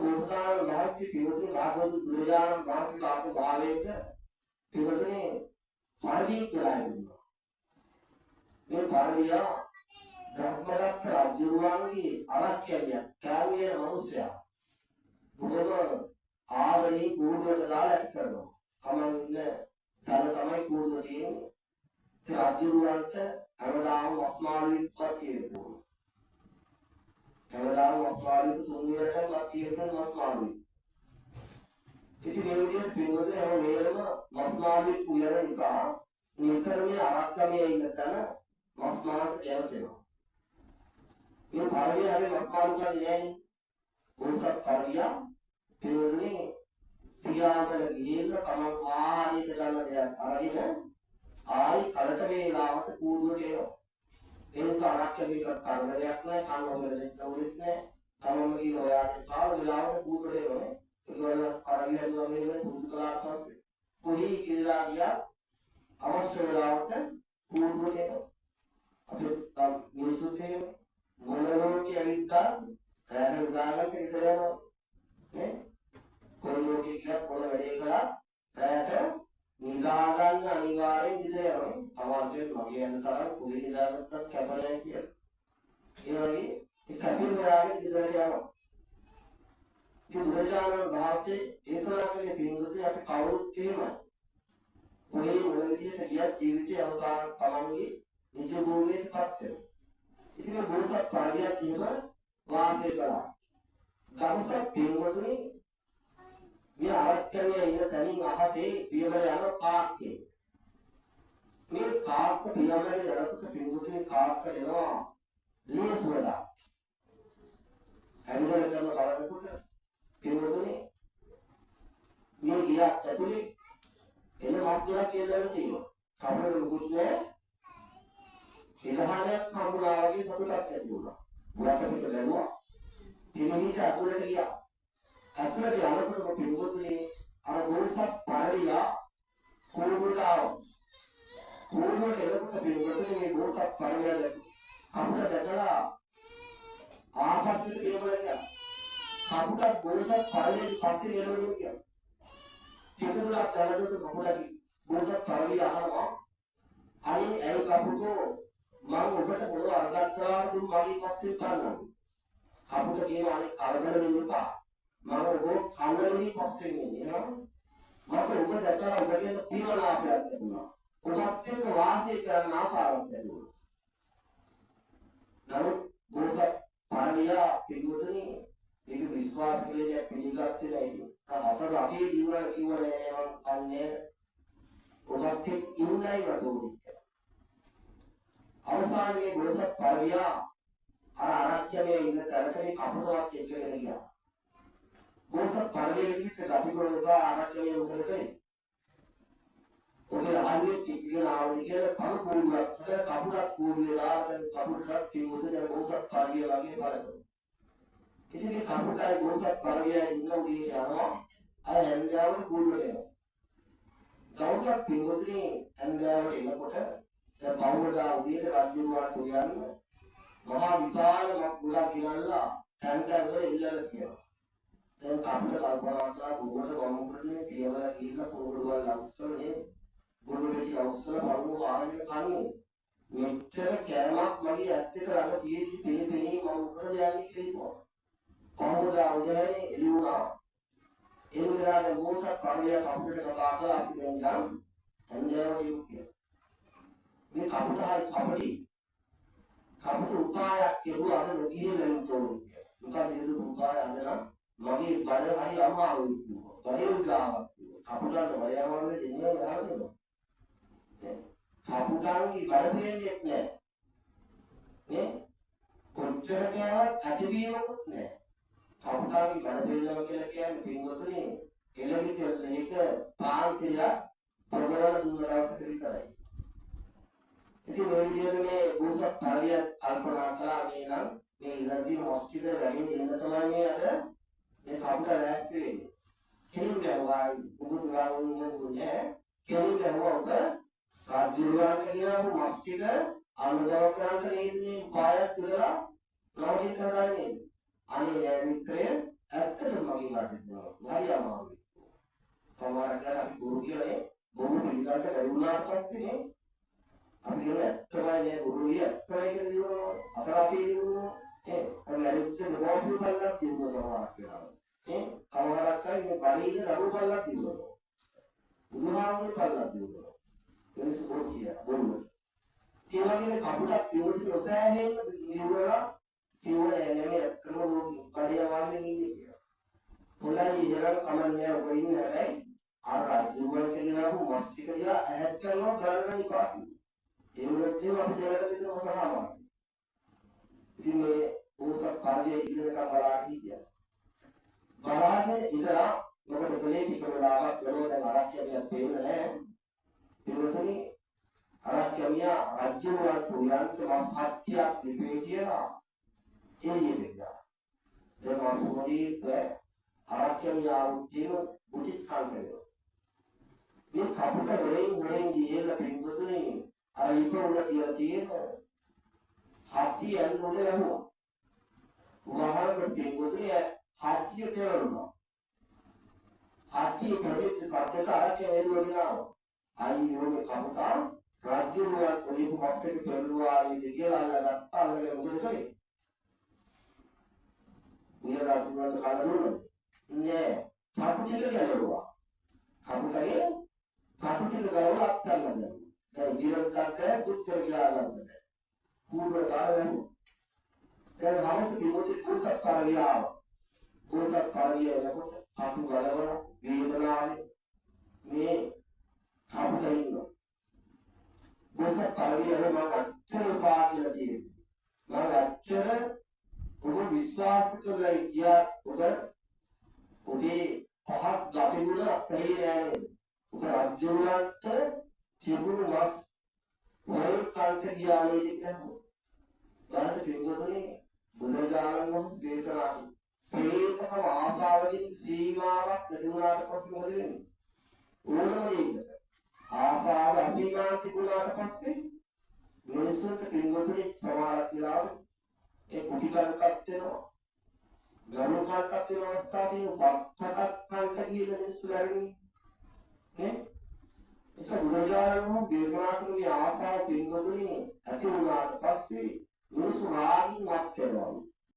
බෝසතාණන් වහන්සේ පින්වතුනි භාග්‍යවතුන් බුදුරජාණන් වහන්සේගේ ආත්ම භාවයට පින්වතුනි පරිදි කියලා ඉන්නවා. මේ පරිදියා බ්‍රහ්මදත්ත රජුරුවන්ගේ ආරක්ෂකයා කෑවිය මනුස්සයා බොහොම ආදරේ කූඩුවට දාලා ඇති කරනවා. තමන් ඉන්න තැන තමයි කූඩුව තියෙන්නේ. ඉතින් රජුරුවන්ට හැමදාම මස් මාළුවෙක්වත් තියෙන්න ඕන. හැමදාම මස් මාළුවෙක් තුන් වේලටම තියෙන්න මස් මාළුවෙක්. ඉතින් මේ විදිහට පින්වතුනි හැම වෙලෙම මස් මාළුවෙක් උයන නිසා නිතර මේ ආරක්ෂණය ඉන්න තැන මස් මාංශ කැවසෙනවා. මේ පරිවිය හරි මස් මාළු කන්නේ නෑනේ. බෝසත් පරිවිය පින්වතුනි පියාඹල ගිහිල්ලා තමන් ආහාරයට ගන්න දෙයක් අරගෙන ආයි කලට වේලාවට කූඩුවට එනවා. ඒ නිසා ආරක්ෂකයෙක් කරදරයක් නෑ, කන්න හොඳ දෙයක් උනෙත් නෑ. තමන්ම ගිහින් හොයාගෙන කාල වේලාවට කූඩුවට එනවා. ඒකවල පරිවිය හදුවා මේ පුරුදු කළාට පස්සේ කොහේ කියලා ගියා අවශ්‍ය වෙලාවට කූඩුවට එනවා. අපේ මිනිස්සුත් එහෙම මොන ලෝකේ ඇවිත්තා රැට උදාගන්න විතර යනවා නේ. කොයි ලෝකේ ගියත් මොන වැඩේ කළා රැට නිදා ගන්න අනිවාර්යෙන් විතර යනවා. තවත් මගේ යන තරම් කොහේ නිදාගත්තත් කැප නැහැ කියලා. ඒ වගේ ඒ සැපින් හොයාගෙන ඉදිරියට යනවා. ඉතින් බුදුරජාණන් වහන්සේ දේශනා කළේ පින්වතුනි අපි කවුරුත් එහෙමයි. කොහේ මොන විදිහට ගියත් ජීවිතයේ අවසාන තමන්ගේ නිජ භූමියට පත් වෙනවා. ඉතින් මේ බෝසත් පරිවියක් එහෙම වාසය කළා. දවසක් පින්වතුනි මේ ආරක්ෂණය ඉන්න තැනින් අහසේ පියවර යන කාක්කේ. මේ කාක්ක පියවර යනකොට පින්වතුනි කාක්ක එනවා ලේසුවලා. ඇවිදලා කරන බලනකොට පින්වතුනි මේ ගියක් ඇතුලේ එන මස් දෙකක් කියලා තියෙනවා. කවුරුද මුකුත් නෑ. ඉලහානයක් හම්බුනා වගේ සතුටක් ඇති වුණා. වටපිට බැලුවා. පිළිහිට ඇතුළට ගියා. ඇතුළට යනකොටම පින්වතුනි අර බෝසත් පරිවියා කූඩුවට ආවා. කූඩුවට එනකොට පින්වතුනි මේ බෝසත් පරිවියා දැක්කා. කපුට දැකලා ආපස්සට පියවර ගියා. කපුටත් බෝසත් පරිවියාගේ පස්සේ එළවෙන්න ගියා. ටික දුරක් යනකොට කපුටගේ බෝසත් පරිවියා අහනවා, අනේ ඇයි කපුටෝ මං ඔබට පොළොව අරගත්තා තුන් මගේ පස්සේ පන්නන්නේ. කපුට කියනවා අනේ කරදර වෙන්න එපා. මම ඔබ කන්නලේ පස්සේ ඉන්නේ. එහෙනම් මට ඔබ දැකලා ඔබ කියන පියවනාපයක් ලැබුණා. ඔබත් එක්ක වාසය කරන්න ආසාවක් ලැබුණා. නමුත් බෝසත් පරිවියා පින්වතුනි ඒක විශ්වාස කළේ නෑ, පිළිගත්තේ නෑ. අතර අපේ ජීවන කිව්ව නෑ මං කන්නේ ඔබත් එක්ක ඉන්නයි මට ඕනේ කියලා. අවසානයේ බෝසත් පරිවියා අර ආරක්ෂණයේ ඉන්න තැනට මේ කපුටවත් එක්කගෙන ගියා. බෝසත් පරිවියා කිව්ව කපුට නිසා ආරක්ෂණය මොකද කළේ? ඔබේ ආන්වෙත් එක්කගෙන ආවද කියලා තම කූඩුවක් හදලා කපුටක් කූඩුවේ දාගෙන කපුටට පින්වතුනි අර බෝසත් පරිවියා වගේ බලනවා. ඉතින් මේ කපුටයි බෝසත් පරිවියා ඉන්න උදේට යනවා. අර හැන්දෑවට කූඩුවට එනවා. දවසක් පින්වතුනි හැන්දෑවට එනකොට දැන් බහුවදා උදේට රජුරුවන්ට උයන්න මහා විශාල මස් ගොඩක් ගෙනල්ලා තැන් තැන් වල එල්ලලා තියෙනවා. දැන් කපුට කල්පනා කළා බොරුවට මම මොකද මේ පියවර ගිහිල්ලා පොරොඩුවල් අවුස්සලා නේ බොරු වෙටි අවුස්සලා පණුව ආරගෙන කන්නේ. මෙච්චර කෑමක් මගේ ඇත් එක ළඟ තියෙද්දි පෙනි පෙනි මම මොකද යන්නේ කියලා හිතුවා. බහුවදා උදේ එළි වුණා. ඒ වෙලාවේ බෝසත් පරිවියා කපුටට කතා කළා අපි දැන් යන් හැන්දෑවට යමු කියලා. මේ කපුට හරි කපටි. කපුට උපායක් කෙරුවා අද නොගිහින් වෙන්න ඕනේ කියලා. මොකද හේතුව උපාය අද නම් මගේ බඩ හරි අමාරුයි කිව්වා. බඩේ උඩාවක් කිව්වා. කපුටන්ට බඩ අමාරු වෙන්නේ නෑ අහලා තියෙනවා. කපුටන්ගේ බඩ පිරෙන්නේ නෑ. නේ? කොච්චර කෑවත් ඇතිවීමකුත් නෑ. කපුටන්ගේ බඩ පිරෙනවා කියලා කියන්නේ පින්වතුනි එළවලු තෙල් මේක පාන් තියලා පොගවල දුන්නාට විතරයි. ඉතින් මේ විදිහට මේ බෝසත් පරිවිය කල්පනා කළා මේ නම් මේ ඉඳන් මස් ටික වැඩි දෙන්න තමයි මේ අද මේ කපුට ලෑස්ති වෙන්නේ. කෙලින් ගැහුවා මුකුත් වුණේ නෑ. කෙලින් ගැහුවා ඔබ රාජ්‍යරුවන්ට කියපු මස් ටික අනුභව කරන්න නේද මේ උපායක් කියලා නවතින්න හදන්නේ. අනේ නෑ මිත්‍රය, ඇත්තටම මගේ කටයුතු කරනවා. හරි අමාරුයි. සමහරක් වෙලාවට අපි බොරු කියලා නේ බොරු පිළිගන්න බැරි වුණාට පස්සේ නේ අපි කියන ඇත්තමයි නේ බොරු කිය ඇත්තමයි කියලා දිනනවා. අතරාතේ දිනනවා. නේ අර මැරිච්ච දෙමව්පියෝ පල්ලක් දිනනවා සමහරක් වෙලාවට. නේ සමහරක් අය මේ බඩේ ඉන්න දරුවෝ පල්ලක් දිනනවා. බුදුහාමුදුරුවෝ පල්ලක් දිනනවා. මිනිස්සු බොරු කියලා බොරුව. ඒ වගේම කපුටක් පියවරට නොසෑහෙන්න නිවුරලා පියවර නෙමෙයි ඇත්තම රෝගී බඩේ අමාරුවෙන් ඉන්නේ කියලා. හොඳයි එහෙනම් කමන්නේ ඔබ ඉන්නේ හැබැයි අර රජුවන් කියලාපු මස් ටික දිහා ඈත් කරනවා බලන්න එපා. ඒ වුණොත් එහෙම අපි දෙකට විතර හොසහාමයි. ඉතින් මේ පොසත් කාර්යය ඉගෙනකම් බලාගෙන හිටියා. බලාගෙන ඉඳලා මොකද කලේ ටික වෙලාවක් වෙනවා දැන් ආරක්ෂකයා තේරෙන්නේ නැහැ. පින්වතුනි ආරක්ෂකයා රජුවන් උයන්ට මස් හට්ටියක් ලිපේ කියලා එළියට ගියා. දැන් මස් මොදීත් ආරක්ෂකයා උදේම උචිත කන් වෙනවා. මේ කපුට වලින් වලින් ගිහිල්ලා පින්වතුනි අර ලිප උඩ තියලා තියෙන හට්ටිය ඇඳ උඩ යහුවා. උදාහරණයක් පින්වතුනි හට්ටිය පෙරළුණා. හට්ටිය පෙරලිච්ච සත්‍යයට ආරක්ෂක එළුවගෙන ආවා. අයියෝ මේ කපුටා රජුරුවන් ඔලිපු මස් එක පෙරළුවා නේද කියලා අල්ලගත්තා. අල්ලගෙන මොකද කළේ? උය රජුරුවන්ට කන්න දුන්නා. නෑ. කපු ටික ගැලවුවා. කපුටගේ කපු ටික ගලවලා අත්හැරලා දැම්මා. දැන් ඉදිරියට ගත්තා දුක් කර කියලා අල්ලන්න බෑ. කූඩුවට දාලා වැහුවා. දැන් හවස පින්වතුනි කුසත් කරවිය ආවා. කුසත් කරවිය එනකොට කපු ගලවලා වේදනාවේ මේ කපුට ඉන්නවා. කුසත් කරවිය මම අච්චර එපා කියලා තියෙනවා. මම අච්චර ඔබ විශ්වාස කරලා ගියා ඔබ ඔබේ පහත් ගතිගුණ අත්හැරියේ නෑ නේද? ඔබ රජුරවන්ට තිබුණු මස් වරෙන් කන්ට ගියා නේද කියලා ඇහුවා. බලන්න පින්වතුනි බුදුරජාණන් වහන්සේ දේශනා කළා. ප්‍රේතකම ආසාවකින් සීමාවක් නැති වුණාට පස්සේ මොකද වෙන්නේ? ඕනම දෙයකට ආසාව අසීමාන්ත තිබුණාට පස්සේ මිනිස්සුන්ට පින්වතුනි සමහරක් වෙලාවට ඒ කුටි කන්කත් වෙනවා. ගරු කන්කත් වෙන අවස්ථා තියෙනවා. බක්කකත් කන්ක කියන මිනිස්සු වැරෙන්නේ. නේ? ඒක බුදුරජාණන් වහන්සේ දේශනා කරන මේ ආසාව පින්වතුනි ඇති වුණාට පස්සේ මිනිස්සු රාගින් මත් වෙනවා.